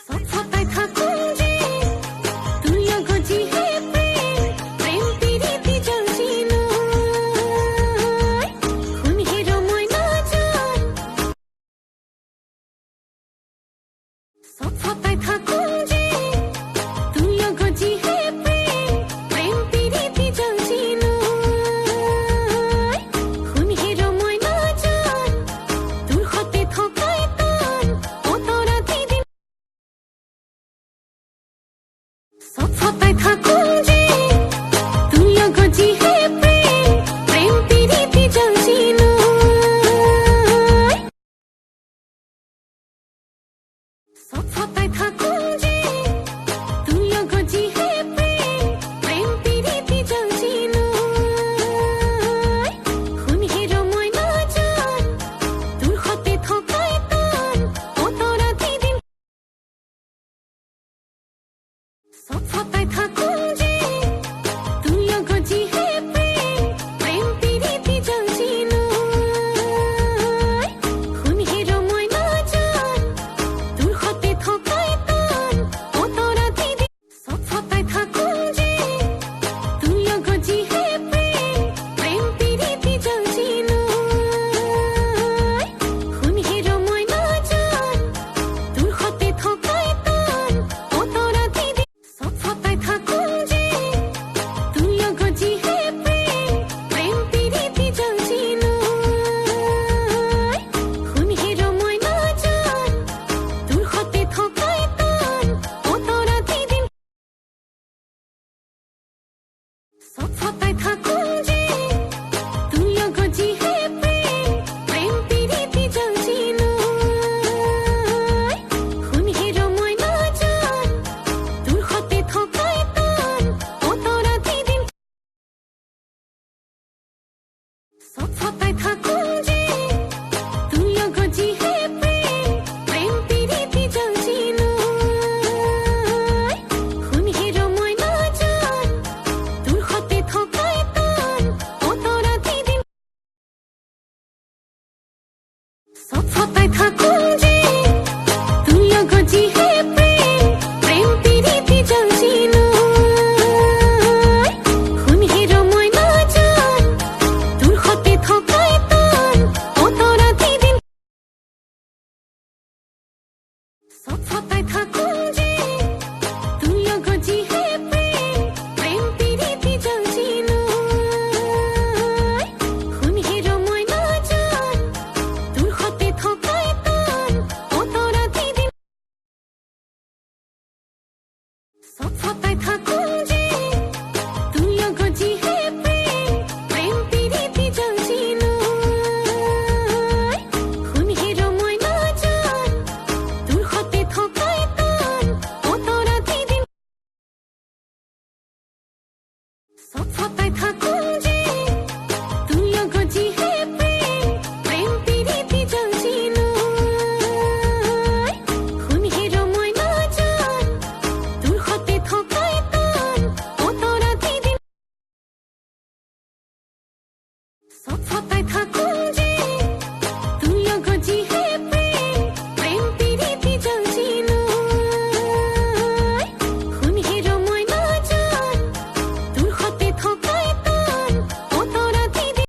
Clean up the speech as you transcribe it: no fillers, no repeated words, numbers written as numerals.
ছটফটাই থাকোঁ যে তোৰ লগত যিহে প্ৰেম, প্ৰেম পিৰিতি জ্বলছি নৈ। শুন হেৰ মইনা জান। ছটফটাই থাকোঁ যে তোৰ লগত যিহে প্ৰেম, প্ৰেম পিৰিতি জ্বলছি নৈ। শুন হেৰ মইনা জান, তোৰ সতে থকাই টান, অত ৰাতি দিন ছটফটাই থাকোঁ যে তোৰ লগত যিহে প্ৰেম, প্ৰেম পিৰিতি জ্বলছি নৈ। ছটফটাই থাকোঁ যে তোৰ লগত যিহে প্ৰেম, প্ৰেম পিৰিতি জ্বলছি নৈ। শুন হেৰ মইনা জান, তোৰ সতে থকাই টান, অত ৰাতি দিন ছটফটাই থাকোঁ যে তোৰ লগত যিহে প্ৰেম, প্ৰেম পিৰিতি জ্বলছি নৈ। শুন হেৰ মইনা জান, তোৰ সতে থকাই টান, অত ৰাতি দিন ছটফটাই থাকোঁ যে তোৰ লগত যিহে প্ৰেম, প্ৰেম পিৰিতি জ্বলছি নৈ। শুন হেৰ মইনা জান, তোৰ সতে থকাই টান, অত ৰাতি দিন ছটফটাই থাকোঁ যে তোৰ লগত যিহে প্ৰেম, প্ৰেম পিৰিতি জ্বলছি নৈ। শুন হেৰ মইনা জান, তোৰ সতে থকাই টান, অত ৰাতি দিন ছটফটাই থাকোঁ যে তোৰ লগত যিহে প্ৰেম, প্ৰেম পিৰিতি জ্বলছি নৈ। শুন হেৰ মইনা জান, তোৰ সতে থকাই টান, অত ৰাতি দিন ছটফটাই থাকোঁ যে তোৰ লগত যিহে প্ৰেম, প্ৰেম পিৰিতি জ্বলছি নৈ। শুন হেৰ মইনা জান, তোৰ সতে থকাই টান, অত ৰাতি দিন ছটফটাই থাকোঁ যে তোৰ লগত যিহে প্ৰেম, প্ৰেম পিৰিতি জ্বলছি নৈ। শুন হেৰ মইনা জান, তোৰ সতে থকাই টান, অত ৰাতি দিন ছটফটাই থাকোঁ।